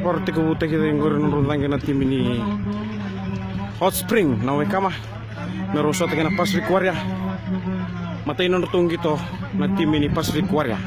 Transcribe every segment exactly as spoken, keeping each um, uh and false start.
Varo tekivutaki cake qori na nodrau caqe na timi ni Hot Spring na wekama. Me rau sota kei na Pacific Warrior. Matai nodratou qito na timi ni Pacific Warrior.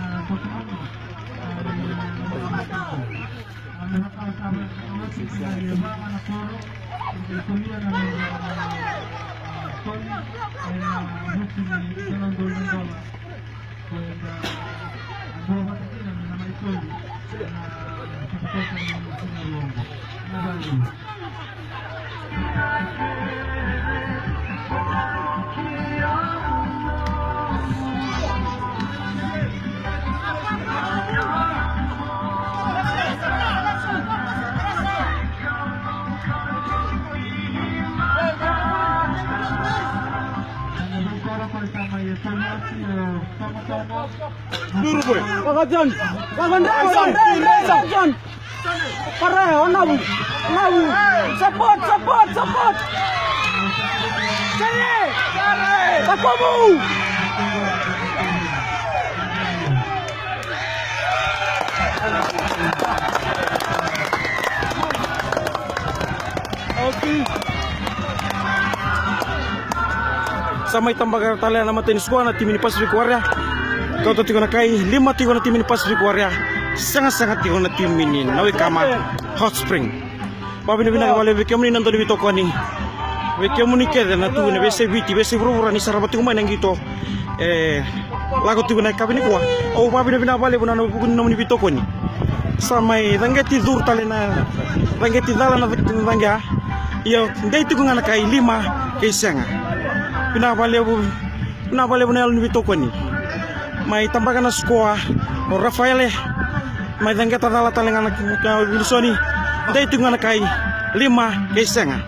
Duru boy. Kaka John. Kaka John. Kaka John. Kare, o Navu. Navu. Support, support, support. Sere. Kakovu. Sa mai tabaka tale na matai ni sikoa na timi ni Pacific Warrior. Kauta tiko na kai lima tiko na timi ni Pacific Warrior. Segasega tiko na timi ni na wekama Hot Spring. Vavinavinaka vale vei kemuni na dau ni veitokoni. Vei kemuni kece na tu na veiyasai Viti, veiyasai vuravura ni sarava tiko mai na qito. E lako tiko na yakavi nikua. Au vavinavinaka valevu na vuku ni nomuni veitokoni. Sa mai caqeti curu tale na caqeti cala na caqe. Ia dei tiko ga na kai lima kei sega. Vinaka valevu, vinaka valevu na yalo ni veitokoni. Mai tabaka na sikoa o Rafaele. Mai caqeta cala tale ga na Wilisoni. Dei tiko ga na kai lima kei sega.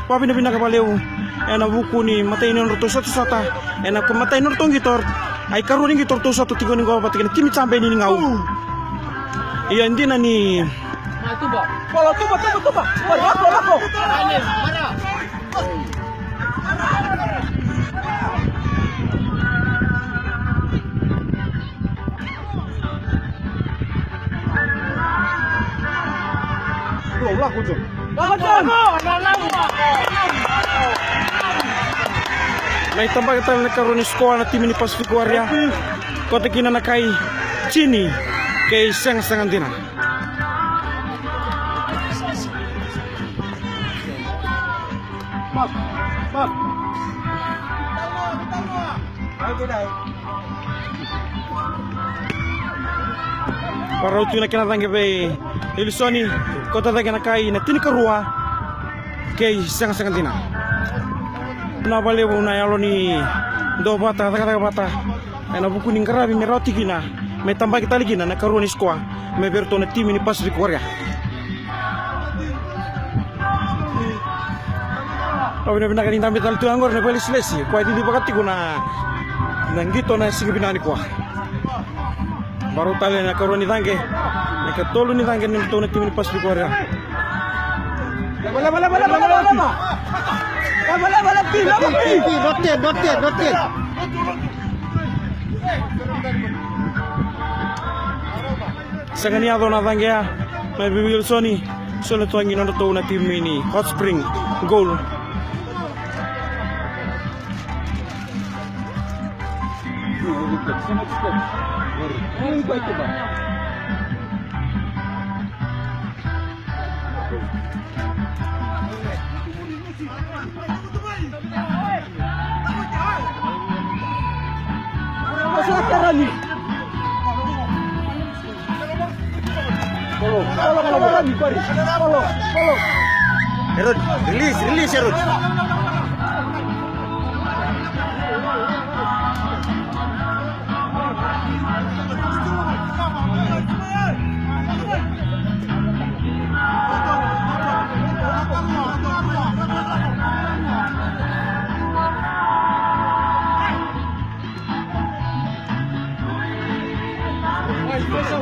Vavinavinaka valevu ena vuku ni matai ni nodratou sotasota. Ena matai ni nodratou qito. Ai karua ni qito ratou sota tiko ni qo vata kei na timi Jabeni ni Gau. Ia dina ni. Tuba. Tuba, tuba, tuba, tuba. Lako, lako. Mai tabaka tale na karua ni sikoa na timi ni Pacific Warrior. Kota kina na kai tini kei segasega dina. Varau tu na kena caqe vei Ilisoni, kota cake na kai na tinikarua kei segasega dina. Na valevu na yalo ni dovata, cakacaka vata. Ena vuku ni qaravi me rawati kina me tabaki tale kina na karua ni sikoa me vei iratou na timi ni Pacific Warrior. Au vinavinaka ni dabe tale tu yaqori na veilesilesi koya e cicivaka tiko na qito na siga vinaka nikua. Varau tale na karua ni caqe, na katolu ni caqe ni ratou na timi ni Pacific Warrior. Leva, leva, leva, leva, leva, leva. Leva, leva, leva, leva, leva. Not ten, not ten, not ten. Sega ni yaco na caqe ya mai vei Wilsoni. Soli toka na nodratou na timi ni Hot Spring Gold. Follow, follow, follow, follow. Herod, release, release, Herod.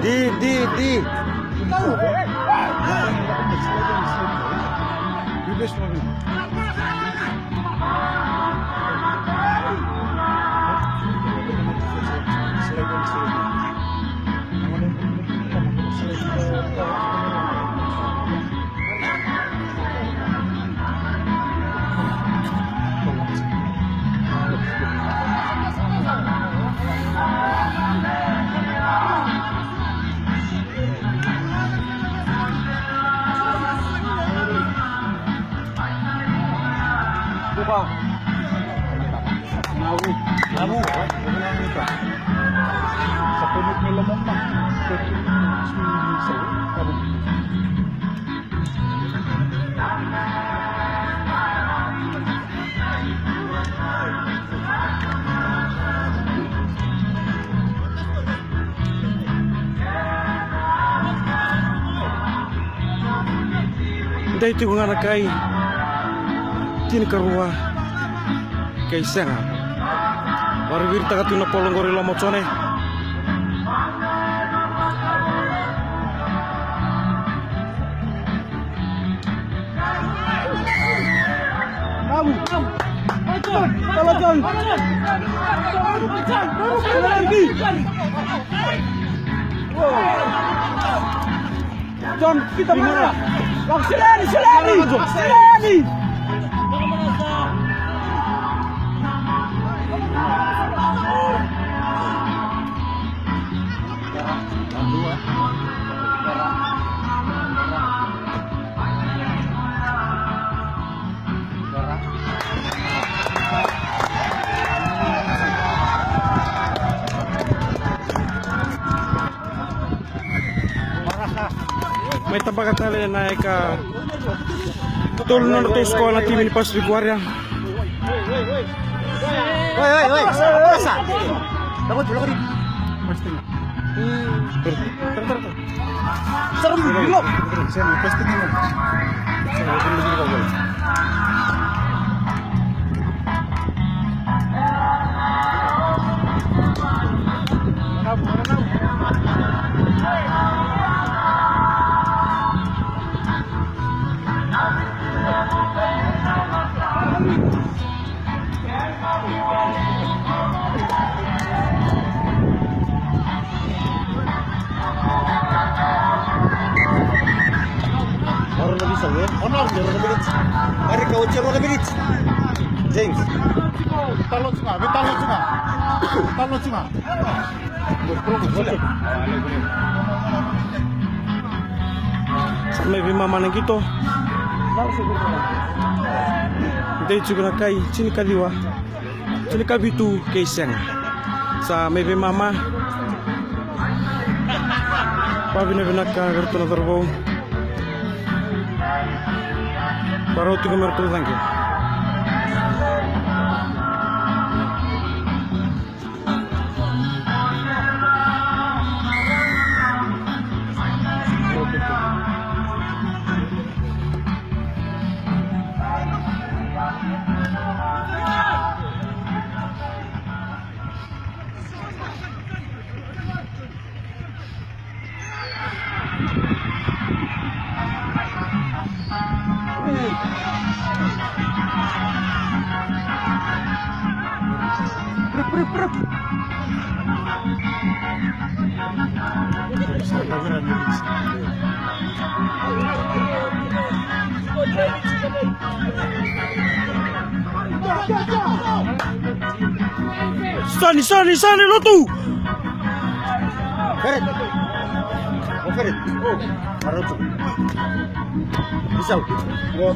Di, di, di. Dei tiko ga na kai tinikarua kei Sega. Variviritaka tu na polo qori, Loma Jone. John, kita mana? Sileni, sileni, sileni. Mai tabaka tale na ika tolu na nodratou sikoa na timi ni Pacific Warrior. Oi, oi, oi. James. Talo tu ga, talo tu ga. Talo tu ga. Sa mai veimama na qito. Dei tiko na kai tinikaciwa, tinikavitu kei Sega. Sa mai veimama. Vakavinavinaka vei ratou na cauravou. Varau tiko me ratou caqe. Sani, sani, sani, lotu! Fred. O Fred. O. Marotu. Isau. Go.